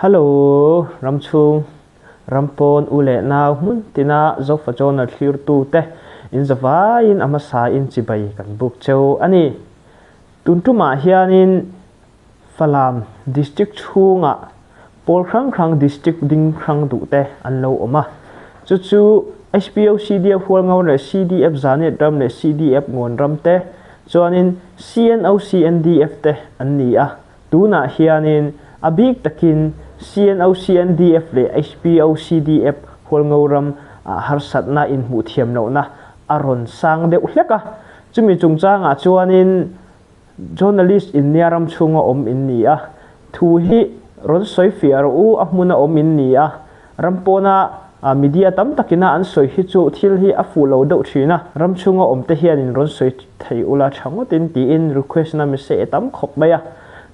Hallo, ramchhung, rampawn u leh nau hmun tina Zofa Journal thlirtute in zavaiin a hmasain chibai kan buk cheu a ni. Tun tumah hianin Falam District chhungah pawl hrang hrang District ding hrang duhte an lo awm a. Chu chu HPO CDF Hualngo leh CDF Zanet ram leh CDF Ngawn ram te chuanin CNO CNDF te an ni a. Tunah hianin a bik takin CNO CNDF leh HPO CDF Hualngo ram ah harsatna inhmuh thiam lohna a rawn sang deuh hlek a. Chumi chungchangah chuanin Journalist in nia ram chhunga awm in ni a, thu hi rawn sawi fiah rawh u, a hmuna awm in ni a, ram pawna media tam takina an sawi hi chu thil hi a fuh lo deuh thin a, ram chhunga awm te hianin rawn sawi thei ula tha ngawtin tiin request na message tam khawp mai a,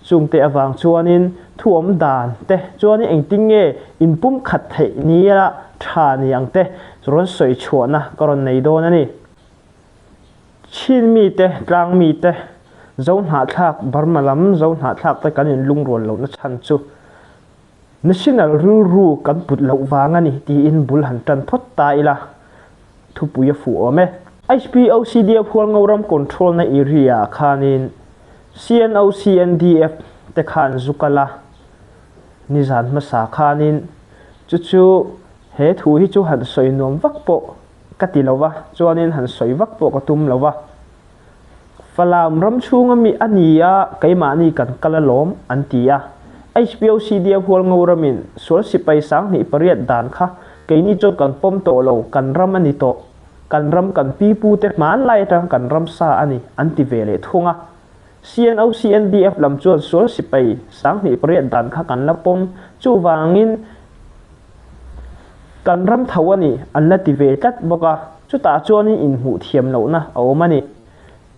chungte avang chuanin thu awm dan te chuanin engtin nge inpum khat theih nia tha ni ang te rawn sawi chhuahna ka rawn nei dawn a ni. Chin mite, tlang mite, Zo hnahthlak, Burma lam Zo hnahthlak te kan inlungrual lohna chhan chu National rilru kan put loh vang a ni tiin bul han tan phawt ta ila, thupui a fuh awm e. HPOCDF Hualngoram Control na area ah khanin CNOCNDF te khan zu kal a, nizan hmasa khanin chu chu he thu hi chu han sawi nuam vak pawh Ka ti lo va, chuanin han sawi vak pawh ka tum lo va. Falam ram chhunga mi a ni a, keimahni kan kal alawm, an ti a. HPOCDF Hualngo ramin sual sipai 8008 dan kha keini chuan kan pawm tawh lo, kan ram a ni tawh, kan ram kan pipute hmanlai atanga kan ram sa a ni, an ti ve leh thung a. CNOCNDF lam chuan sual sipai 8008 dan kha kan la pawm, chuvangin kan ram tho a ni an la ti ve tlat bawk a, chutah chuanin inhmuh thiam lohna a awm a ni.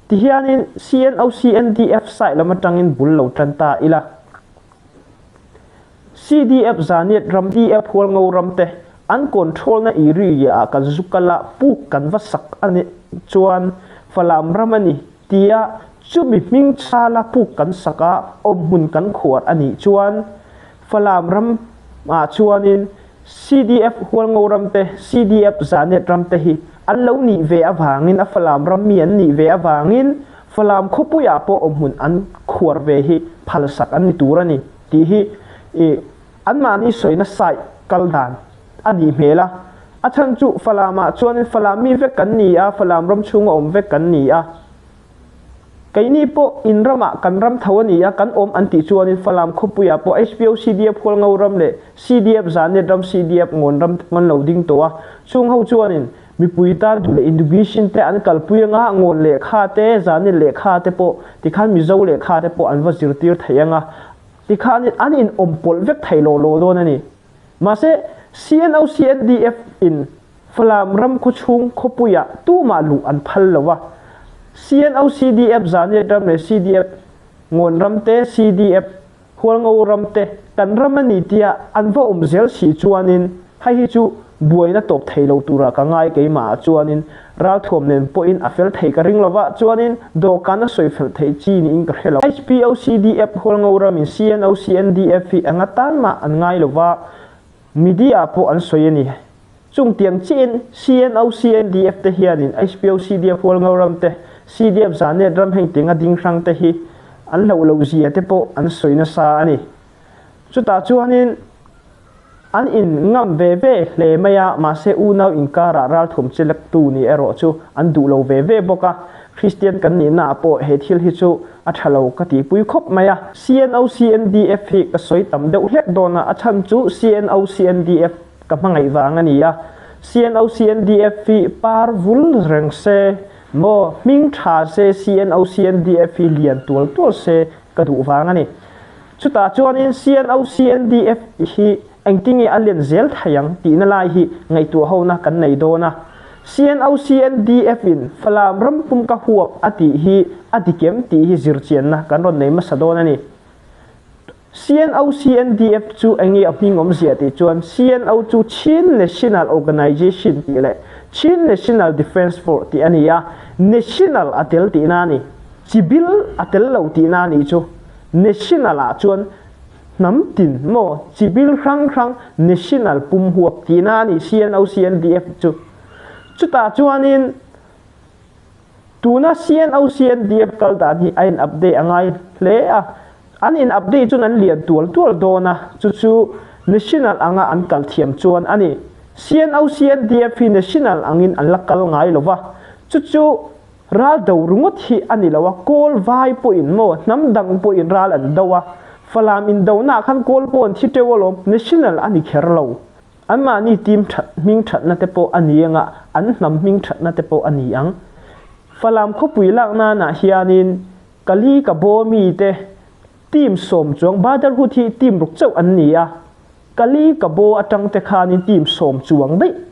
Tihianin CNOCNDF side lam atangin bul lo tan ta ila. CDF Zaniat ram DF Hualngo ram te an control na area ah kan zu kal a puk kan va sak a nih chuan Falam ram a ni tia chumi hming chala puk kan sak a awmhmun kan khuar a nih chuan Falam ram ah chuanin CDF Hualngo ram te CDF Zaniat ram te hi an lo nih ve avangin a Falam ram mi an nih ve avangin Falam khawpuiah pawh awmhmun an khuar ve hi phalsak an ni tur a ni tih hi ih anmahni sawina side kal dan a nih hmel a. A chhan chu Falamah chuanin Falam mi vek kan ni a, Falam ram chhunga awm vek kan ni a. Keini pawh in ramah kan ram tho a ni a, kan awm an tih chuanin Falam khawpuiah pawh HPO CDF Hualngo ram leh CDF Zanet ram CDF Ngawn ram te an lo ding tawh a. Chung ho chuanin Mipui tan duh leh indugition te an kalpui anga, ngawn lehkha te, zani lehkha te pawh tikhan Mizo lehkha te pawh an va zirtir thei anga, tikhan an in awm pawlh vek thei lo lo dawn a ni. Mahse, CNO CNDF in Falam ram khawchhung khawpuiah tumah luh an phal lo a, CNO CDF zani ram leh CDF ngawn ram te, CDF Hualngo ram te kan ram a ni tia an va awm zel si chuanin hei hi chu buaina tawp thei lo tura ka ngai keimah ah chuanin ralthuam nen pawhin a fel thei ka ring lova chuanin dawhkan a sawi fel theih chi niin ka hre lo. HPOCDF Hualngo ramin CNOCNDF hi anga tan mah an ngai lova media ah pawh an sawi a ni. Chung tiang chiahin CNOCNDF te hianin HPOCDF Hualngo ram te, CDF Zanet ram heng tianga ding hrang te hi an hlauh loh zia te pawh an sawi nasa a ni. Chutah chuanin an in ngam ve ve hle mai a, mahse unau inkarah ralthuam chelektu ni erawh chu an duh lo ve ve bawk a. Kristian kan nihnaah pawh he thil hi chu a tha lo ka tihpui khawp mai a. CNOCNDF hi ka sawi tam deuh hlek dawn a, a chhan chu CNOCNDF Ka hmangaih vang a ni a, CNOCNDF hi par vul reng se maw, hming tha se CNOCNDF hi lian tual tual se ka duh vang a ni. Chutah chuanin CNOCNDF hi engtinge a len zel thei ang tihna lai hi ngaihtuah hona kan nei dawn a. CNOCNDF in Falam ram pum ka huap a tih hi a dik em tih hi zirchianna kan rawn nei hmasa dawn a ni. CNOCNDF chu enge a hming awmzia tih chuan CNO chu Chin National Organization tih leh Chin National Defence Force tih a ni a, National a tel tihna a ni. Chibil a tel lo tihna a nih chu. National ah chuan Hnam tin maw chi bil hrang hrang national pum huap tihna a ni CNO CNDF chu. Chutah chuanin tuna CNO CNDF kal dan hi a in update a ngai hle a, an in update chuan an lian tual tual dawn a, chu chu national anga an kal thiam chuan a ni. CNO CNDF hi national angin an la kal ngai lo va, chu chu Ral do ringawt hi a ni lo a, kawl vai pawhin maw, hnam dang pawhin ral an do a, Falam indonaah khan kawl pawh an thi teuh alawm, national a ni kher lo. Anmahni team that hming thatna te pawh a ni ang a, an hnam hming thatna te pawh a ni ang. Falam khawpui lak nanah hianin Kali Kabo mite team sawm chuang Brotherhood hi team ruk chauh an ni a, Kali Kabo atang te khanin team sawm chuang daih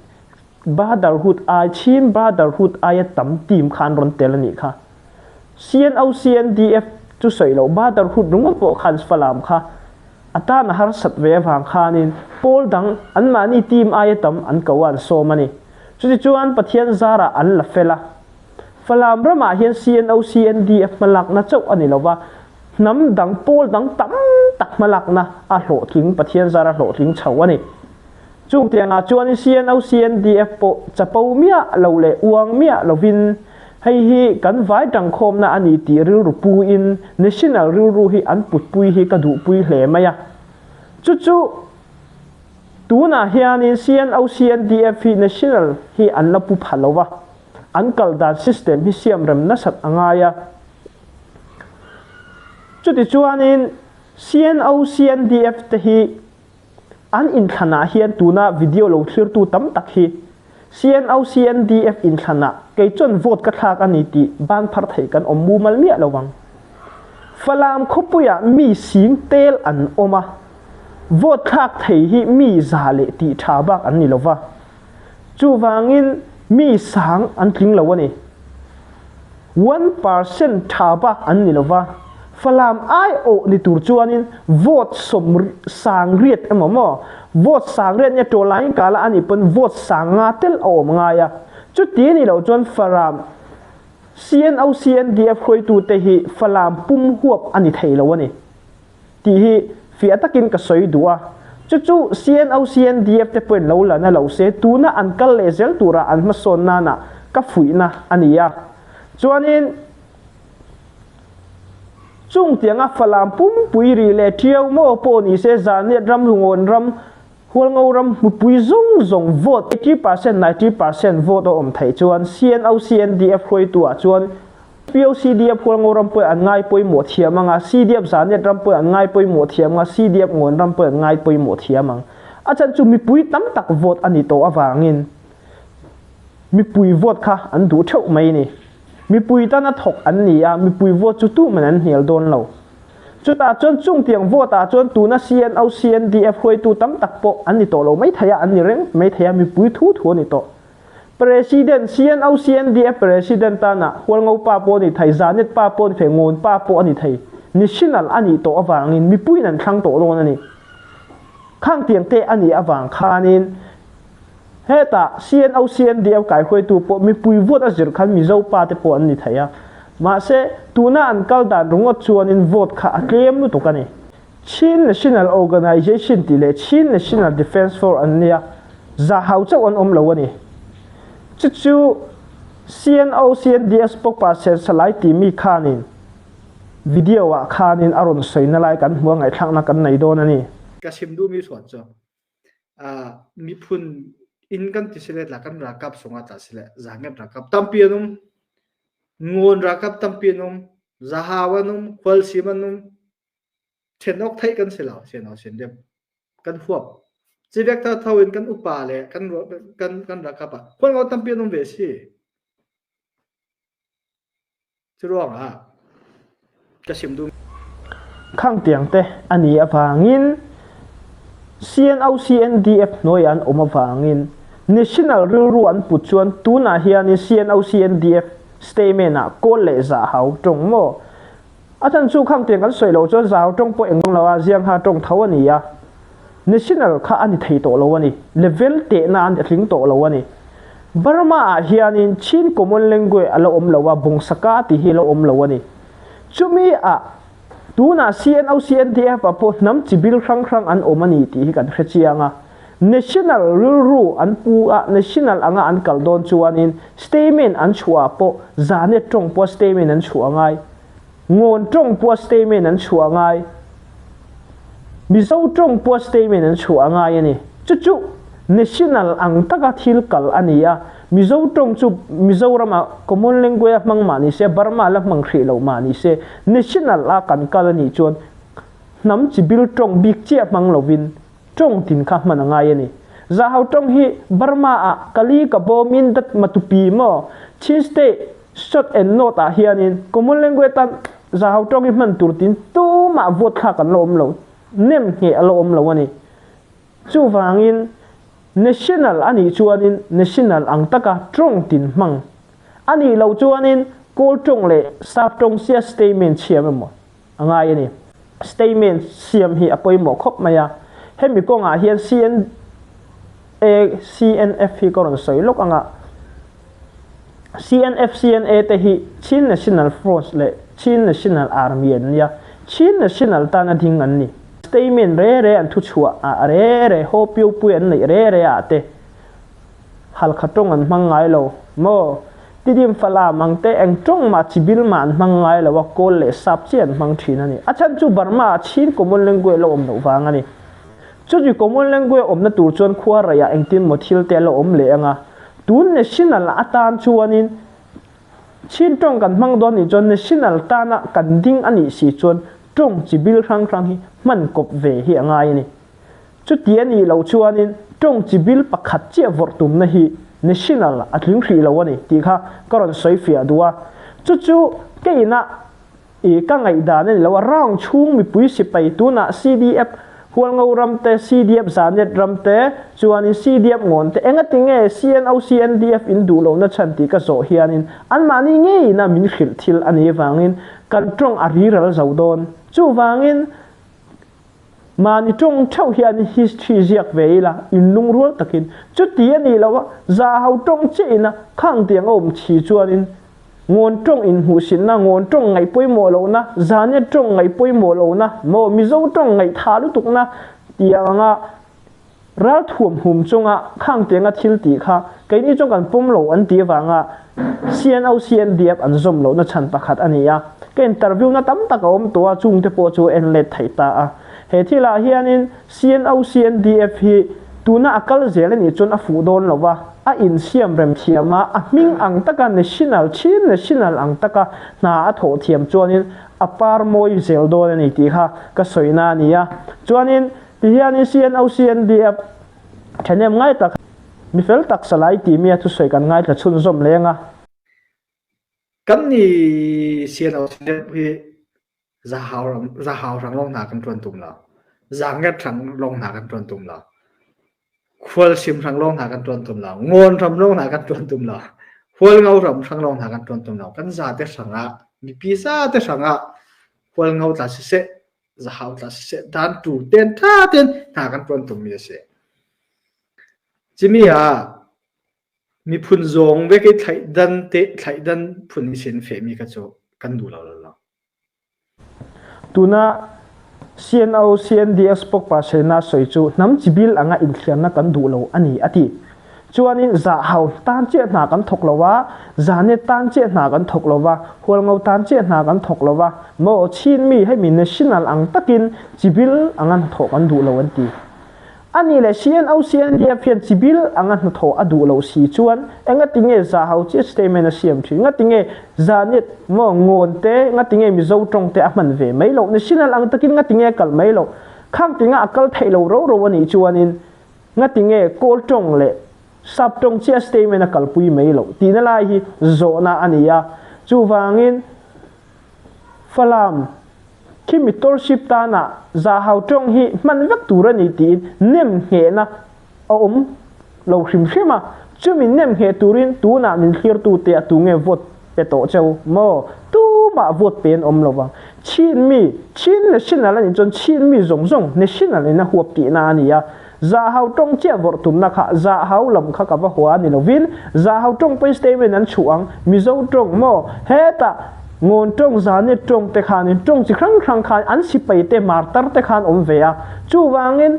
Brotherhood ai Chin Brotherhood aia tam team kha an rawn tel a nih kha. CNO CNDF chu sawi loh Brotherhood ringawt pawh khan Falam kha a tan a harsat ve avang khanin pawl dang anmahni team aia tam an ko a an sawm a ni. Chutichuan Pathian zarah an la fel a. Falam ramah hian CNO CNDF hmalakna chauh a ni lova, hnam dang pawl dang tam tak hmalakna a hlawhtling Pathian zara hlawhtling chho a ni. Chung tiangah chuan CNO CNDF pawh chapo miah lo leh uang miah lovin hei hi kan vai tangkhawmna a ni tih rilru puin national rilru hi an putpui hi ka duhpui hle mai a. Chu chu tunah hianin CNO CNDF hi national hi an la pu pha lo va, an kal dan system hi siamrem nasat a ngai a. Chutichuanin CNO CNDF te hi An inthlanah hian tuna video lo thlirtu tam tak hi CNO CNDF inthlanah kei chuan vote ka thlak a ni tih ban phar thei kan awm mumal miah lo ang. Falam khawpuiah mi sing tel an awm a, vote thlak thei hi mi za leh tih tha bak an ni lo va. Chuvangin mi sang an tling lo a ni. 1% tha bak an ni lo va, Falam aiawh ni tur chuanin vote sawm sang riat emaw maw, vote sang riat nia tawlaiin kala a nih pawn vote sang nga tel a awm ngai a. Chuti ni lo chuan Falam CNO CNDF hruaitute hi Falam pum huap a ni thei lo a ni. Tih hi fiah takin ka sawi duh a, chu chu CNO CNDF te pawhin lo la na lo se tuna an kal leh zel tura an hmasawn nana ka fuihna a ni a. Chuanin chung tianga Falam pumpui rih leh Tiau maw pawh ni se Zaniat ram Hlungawn ram Hualngo ram mipui zawng zawng vote 80% 90% vote a awm theih chuan CNO CNDF hruaitu ah chuan POCDF Hualngo ram pawh an ngai pawimawh thiam ang a, CDF Zanet ram pawh an ngai pawimawh thiam ang a, CDF Ngawn ram pawh an ngai pawimawh thiam ang. A chhan chu mipui tam tak vote a ni tawh avangin mipui vote kha an duh theuh mai a ni. Mipui tana thawk an ni a, mipui vote chu tuman an hnial dawn lo. Chutah chuan chungtiang vote ah chuan tuna CNO, CNDF hruaitu tam tak pawh an ni tawh lo mai thei a, an ni reng mai thei a, mipui thu thu a ni tawh. President, CNO, CNDF President tana Hualngo pa pawh a ni thei, Zanet pa pawh a ni thei, Ngawn pa pawh a ni thei. National a nih tawh avangin mipuiin an thlang tawh dawn a ni. Khangtiang te a nih avang khanin Hetah CNO CNDF kaihruaitu pawh mipui vote a zir khan Mizo pa te pawh an ni thei a. Mahse, tuna an kal dan ringawt chuanin vote kha a tlem lutuk a ni. Chin National Organization tih leh Chin National Defence Force an nia, zahau chauh an awm lo a ni. Chu chu CNO CNDF spokesperson Salai Timi khanin video ah khanin a rawn sawina lai kan hmu a, ngaihthlakna kan nei dawn a ni. Ka sim duhmi suan cu Miphun inn kan ti sile tla kan ralkap sungah tla sile zaangen ralkap tampi an um. Ngawn ralkap tampi an um. Zahau an um. Khualsim an um. Then awk theih kan si lo. Sian awk sian deuh. Kan huap. Civek tho in kan upa le kan kan kan ralkap ah khualngo tampi an um ve si. Curuangah ka chim duh. Khangtiang te a nih avangin CNO CNDF hnuaiah an awm avangin National rilru an put chuan tunah hianin CNO CNDF statement ah kawl leh zahau tawng maw? A chan chu khangtiang kan sawi loh chuan zahau tawng pawh engvang lo a, Ziangha tawng tho a ni a. National kha a ni thei tawh lo a ni. Level tehna a tling tawh lo a ni. Burma ah hianin Chin Common Language a la awm lo a, Bawngsaka tih hi a la awm lo a ni. Chumi ah Tunah CNO CNDF ah pawh hnam chi bil hrang hrang an awm a ni tih hi kan hre chiang a. National rilru an pu a, national anga an kal dawn chuanin statement an chhuah ah pawh Zanet tawng pawha statement an chhuah a ngai. Ngawn tawng pawha statement an chhuah a ngai. Mizo tawng pawha statement an chhuah a ngai a ni. Chu chu national ang taka thil kal a ni a. Mizo tawng chu Mizorama common language a hmang mah ni se, Burma la hmang hrih loh mah ni se, national a kan kal a nih chuan hnam chi bil tawng bik chiah hmang lovin tawng tin kha hman a ngai a ni. Zahau tawng hi Burma ah Kali ka bawm in dat Matupi maw Chin State South and North ah hianin common language atan Zahau tawng hi hman tur tin tumah vote thlak an la awm lo, nem ngheh a la awm lo a ni. Chuvangin national a nih chuanin national ang taka tawng tin hmang a nih loh chuanin Kawl tawng leh Sap tawng sia statement chhiam emaw a ngai a ni. Statement siam hi a pawimawh khawp mai a, hemi kawngah hian CNA, CNF hi ka rawn sawi lawk ang a, CNF, CNA te hi Chin National Force leh Chin National Army an nia, Chin National tana ding an ni. Statement re re an thuchhuah ah re re, haw piu pui an neih re re ah te Halkha tawng an hmang ngai lo maw? Tidim Falam ang te eng tawng mah chibil mah an hmang ngai lo a, Kawl leh Sap chiah an hmang thin a ni. A chhan chu Burma ah Chin common language la awm loh vang a ni. Chuti common language awmna tur chuan khua raiah engtin maw thil te a la awm leh ang a. Tun national atan chuanin Chin tawng kan hmang dawn nih chuan national tana kan ding a nih si chuan tawng chibil hrang hrang hi hman kawp ve hi a ngai a ni. Chuti a nih loh chuanin tawng chi bil pakhat chiah vawrh tumna hi national a tling hrih lo a ni tih kha ka rawn sawi fiah duh a. Chu chu ka inah i ka ngaihdan a ni lo a, round chhung mipui sipai tunah CDF Hualngo ram te, CDF Zanet ram te, chuanin CDF Ngawn te engati nge CNO CNDF in duh lohna chhan tih ka zawh hianin anmahni ngeiin a min hrilh thil a nih avangin kan tawng a riral zo dawn. Chuvangin. Mahni tawng theuh hian history ziak ve ila, inlungrual takin. Chuti a nih loh a, zahau tawng chiah ina khang tiang a awm thi chuanin ngawn tawng inhmuhsitna, ngawn tawng ngaih pawimawh lohna, zania tawng ngaih pawimawh lohna, maw Mizo tawng ngaihtha lutukna tiang anga Ralthuam hum chunga khang tianga thil tih kha keini chuan kan pawm lo an tih avanga CNO CNDF an zawm lohna chhan pakhat a ni a. Ka interview na tam tak a awm tawh a, chungte pawh chu en let theih ta a. He thilah hianin CNO CNDF hi tuna a kal zel a nih chuan a fuh dawn lo va, a insiam rem thiam a, a hming ang taka national, Chin national ang taka hna a thawh thiam chuanin a par mawi zel dawn a ni tih kha ka sawina a ni a. Chuanin Ti hianin CNO CNDF thahnem ngai tak mi fel tak Salai tih mi a thusawi kan ngaithla chhunzawm leng a. Kan ni CNO CNDF hi zahau ram zahau hrang lawng hna kan tuan tum lo. Zaanget hrang lawng hna kan tuan tum lo. Khualsim hrang lawng hna kan tuan tum lo. Ngawn ram lawng hna kan tuan tum lo. Hualngo ram hrang lawng hna kan tuan tum lo. Kan zate hrang ah mipi zate hrang ah Hualngo tla siseh zahau tla siseh dan tu ten tha ten hna kan tuan tummi a si. Cimi ah miphun zawng ve ke thlaidan te thlaidan phun i sin fehmi kha cu kan duh lo lo lo. Tuna CNO CNDS spokesperson a sawi chu hnam chibil anga inthliarna kan duh lo a ni a ti. Chuanin zahau tan chiah hna kan thawk lo a, zane tan chiah hna kan thawk lo va, hualngo tan chiah hna kan thawk lo va, maw Chin mi hemi national ang takin chibil anga hnathawh kan duh lo an ti. A nih leh CNO CNDF hian chibil anga hnathawh a duh lo si chuan engati nge zahau chiah statement a siam thin? Ngati nge zane maw ngawn te, ngati nge Mizo tawng te a hman ve mai loh? National ang takin ngati nge a kal mai loh? Khang tinga a kal theih lo ro ro a nih chuanin Ngati nge Kawl tawng leh Sap tawng chiah statement a kalpui mai loh tihna lai hi zawhna a ni a. Chuvangin Falam khi mi tawlhsip tana zahau tawng hi hman vek tur a ni tiin nem nghehna a awm lo hrim hrim a. Chumi nem ngheh turin tunah min thlirtute a tu nge vote pe tawh cheu maw? Tumah vote pe an awm lo vang. Chin mi, Chin national a nih chuan Chin mi zawng zawng national in a huap tihna a ni a. Zahau tawng chiah vawrh tumna kha Zahau lam kha ka va hua a ni lovin Zahau tawng pawhin statement an chhuh ang, Mizo tawng maw? Hetah. Ngawn tawng, Zanet tawng te khanin tawng chi hrang hrang khan an sipai te martar te khan awm ve a, chuvangin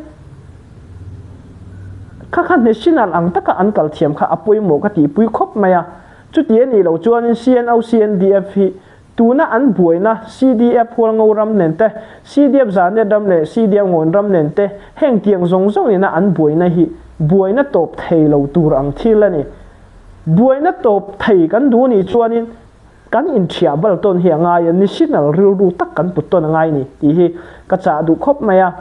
kha kha national ang taka an kal thiam kha a pawimawh ka tihpui khawp mai a. Chuti a nih loh chuanin CNO, CNDF hi tuna an buaina CDF Hualngo ram nen te, CDF Zanet ram leh CDF Ngawn ram nen te heng tiang zawng zawng nena an buaina hi buaina tawp thei lo tur ang thil a ni. Buaina tawp thei kan duh nih chuanin kan inthiah bal tawn hi a ngai a, national rilru tak kan put tawn a ngai ni tih hi ka chah duh khawp mai a.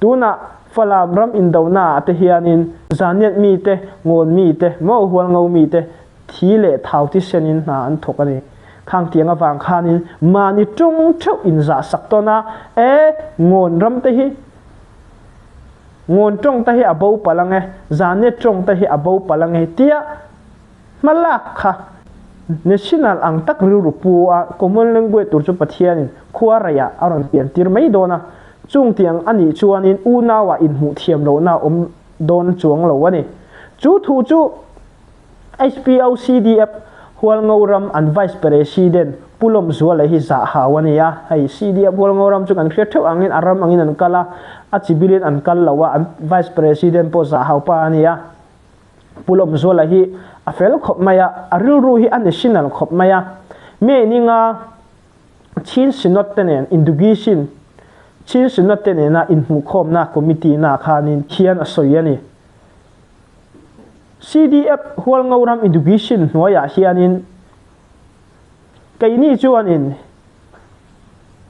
Tunah Falam ram indonaah te hianin Zaniat mite, Ngawn mite, Mauhual ngo mite thi leh thau tisenin hna an thawk a ni. Khang tiang avang khanin mahni tawng theuh inzah sak tawn a, e, Ngawn ram te hi Ngawn tawng te hi a bo palh ang e, Zaniat tawng te hi a bo palh ang e tia Hmalak kha national ang tak rilru pu a common language tur chu Pathianin khua reiah a rawn pian tir mai dawn a, chung tiang a nih chuanin unauah inhmuh thiam lohna a awm dawn chuang lo a ni. Chu thu chu HPO CDF Hualngo ram an Vice President Pu Lawmzuala hi zah hau a ni a, hei CDF Hualngo ram chu kan hriat theuh angin a ram angin an kal a, a chibilin an kal lo a, an Vice President pawh zah hau pa a ni a. Pu Lawmzuala hi a fel khawp mai a, a rilru hi a national khawp mai a. May ninga Chin Synod te nen Indugisin Chin Synod te nena inhmuhkhawmna committee na khanin khian a sawi a ni. CDF Hualngoram Indugisin hnuaiah hianin Keini chuanin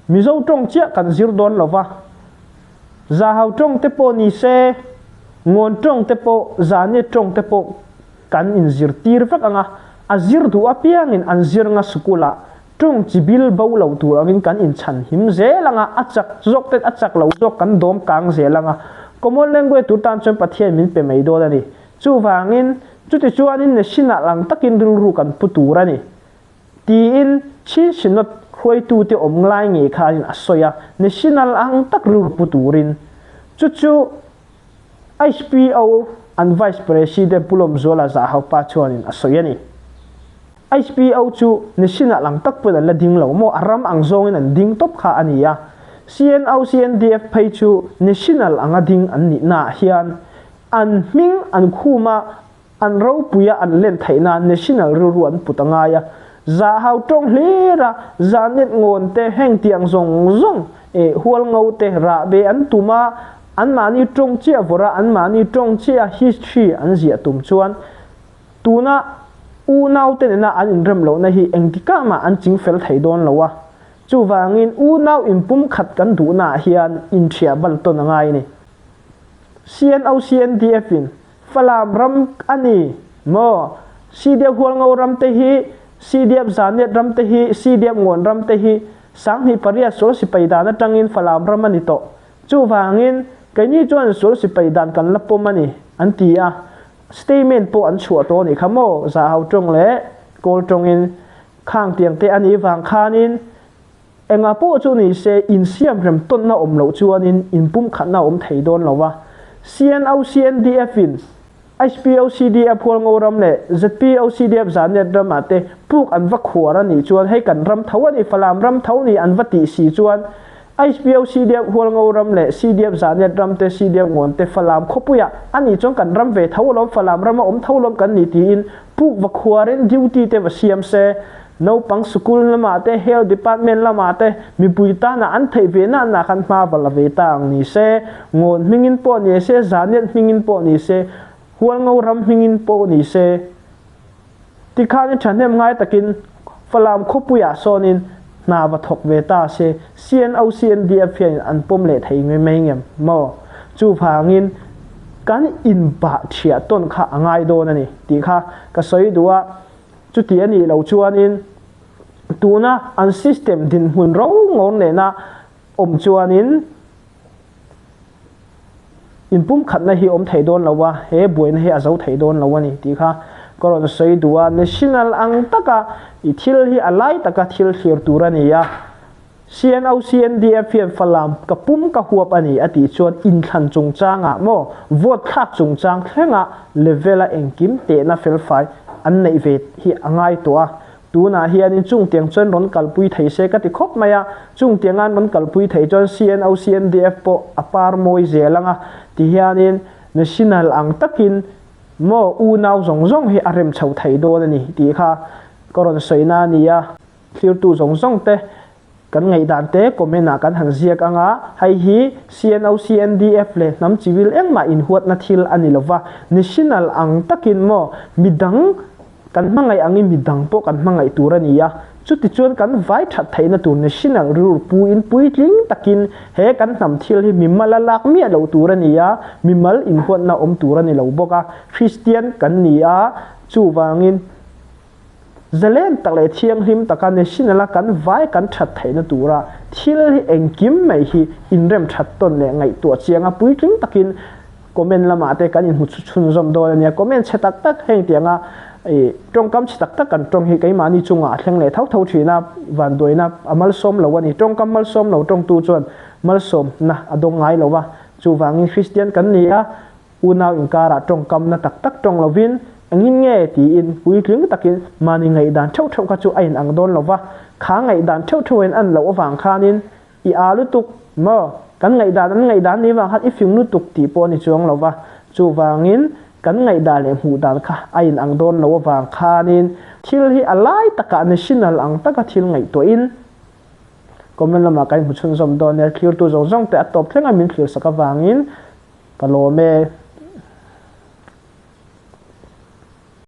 Mizo tawng chiah kan zir dawn lo va, Zahau tawng te pawh ni se, Ngawn tawng te pawh, Zaniat tawng te pawh kan inzirtir vek ang a, a zir duh apiangin an zir anga sikulah tawng chi bil bo lo tur angin kan inchhan him zel ang a, a chak zawk ten a chak lo zawk kan dawm kang zel ang a, common language tur tan chuan Pathian min pe mai dawn a ni. Chuvangin, chutichuanin national ang takin rilru kan pu tur a ni, tiin Chin Synod hruaitute awm nglai ngei khanin a sawi a, national ang tak rilru pu turin. Chu chu HPO an Vice President Pu Lawmzuala Zahaupa chuanin a sawi a ni. HPO chu national ang tak pawhin an la ding lo maw, a ram ang zawngin an ding tawp kha a ni a. CNO, CNDF phei chu national anga ding an nihnaah hian An hming an khum a, an ropui a an len theih nan national rilru an put a ngai a. Zahau tawng hlir a, zahnet ngawn te, heng tiang zawng zawng eh hual ngo te rahbe an tum a, anmahni tawng chiah vawrh a, anmahni tawng chiah history an ziah tum chuan tuna unaute nena an inrem lohna hi engtikah mah an chingfel thei dawn lo a. Chuvangin unau inpumkhat kan duhnaah hian inthiah bal tawn a ngai a ni. CNO CNDF in Falam ram a ni maw? CDF Hualngo ram te hi, CDF Zaniat ram te hi, CDF Ngawn ram te hi 8008 sual sipai dan atangin Falam ram a ni tawh. Chuvangin keini chuan sual sipai dan kan la pawm a ni an ti a. Statement pawh an chhuah tawh a nih kha maw? Zahau tawng leh Kawl tawngin khang tiang te a nih vang khanin Engah pawh chu ni se, insiam rem tawnna awm loh chuanin inpumkhatna a awm thei dawn lo va. CNO CNDF in HPO CDF Hualngo ram leh ZPO CDF Zanet ramah te puk an va khuar a nih chuan hei kan ram tho a ni, Falam ram tho ni an va tih si chuan HPO CDF Hualngo ram leh CDF Zanet ram te CDF Ngawn te Falam khawpuiah a nih chuan kan ram ve tho alawm, Falam rama awm tho alawm kan ni tiin puk va khuarin duty te va siam se. Naupang sikul lamah te, Health Department lamah te mipui tana an theih ve na na khan hma va la ve ta ang ni se, Ngawn hmingin pawh ni se, Zaniat hmingin pawh ni se, Hualngo ram hmingin pawh ni se, tikhanin thahnem ngai takin Falam khawpuiah sawnin hna va thawk ve ta se, CNO, CNDF hianin an pawm leh thei mai mai ngem maw? Chuvangin kan inbah thiah tawn kha a ngai dawn a ni tih kha ka sawi duh a. Chuti a nih loh chuanin tuna an system dinhmun ro ngawr nena awm chuanin inpumkhatna hi awm thei dawn lo a, he buaina hi a zo thei dawn lo a ni tih kha ka rawn sawi duh a. National ang taka i thil hi a lai taka thil thlir tur a ni a. CNO CNDF hian Falam ka pum ka huap a ni a tih chuan inthlan chungchangah maw vote thlak chungchang thlenga level a engkim tehna felfai an neih ve hi a ngai tawh a. Tunah hianin chungtiang chuan rawn kalpui thei se ka ti khawp mai a, chungtianga an rawn kalpui thei chuan CNO, CNDF pawh a par mawi zel ang a, tihianin national ang takin maw unau zawng zawng hi a rem chho thei dawn a ni tih kha ka rawn sawina a ni a, thlirtu zawng zawng te Kan ngaihdan te comment ah kan han ziak ang a, hei hi CNO, CNDF leh hnam civil engmah inhuatna thil a ni lova, national ang takin maw midang kan hmangaih angin midang pawh kan hmangaih tur a ni a, chutichuan kan vai that theihna tur national rilru puin puitling takin he kan hnam thil hi mimal a lak miah loh tur a ni a, mimal inhuatna awm tur a ni lo bawk a, Christian kan ni a, chuvangin. Zalen tak leh thianghlim taka national-a kan vai kan that theihna tura thil hi engkim mai hi inrem that tawn leh ngaihtuah chianga puitling takin comment lamah te kan inhmu chhunzawm dawn a nia. Comment chhe tak tak heng tianga ih tawngkam chhe tak tak kan tawng hi keimahni chungah a thleng leh tho tho thin a, vanduaina a malsawm lo a ni. Tawngkam malsawm lo tawngtu chuan malsawmna a dawng ngai lo va, chuvangin Kristian kan ni a, Unau inkarah tawngkamna tak tak tawng lovin, engin nge tiin puitling takin mahni ngaihdan theuh theuh kha chu a inang dawn lo va, kha ngaihdan theuh theuhin an loh avang khanin i aa lutuk maw? Kan ngaihdan an ngaihdan ni vang khan i fing lutuk tih pawh a ni chuang lo va, chuvangin kan ngaihdan leh hmuhdan kha a inang dawn lo avang khanin thil hi a lai takah national ang taka thil ngaihtuahin comment lamah kan inhmu chhunzawm dawn nia, thlirtu zawng zawng te a tawp thleng a min thlirsak avangin Ka lawm e.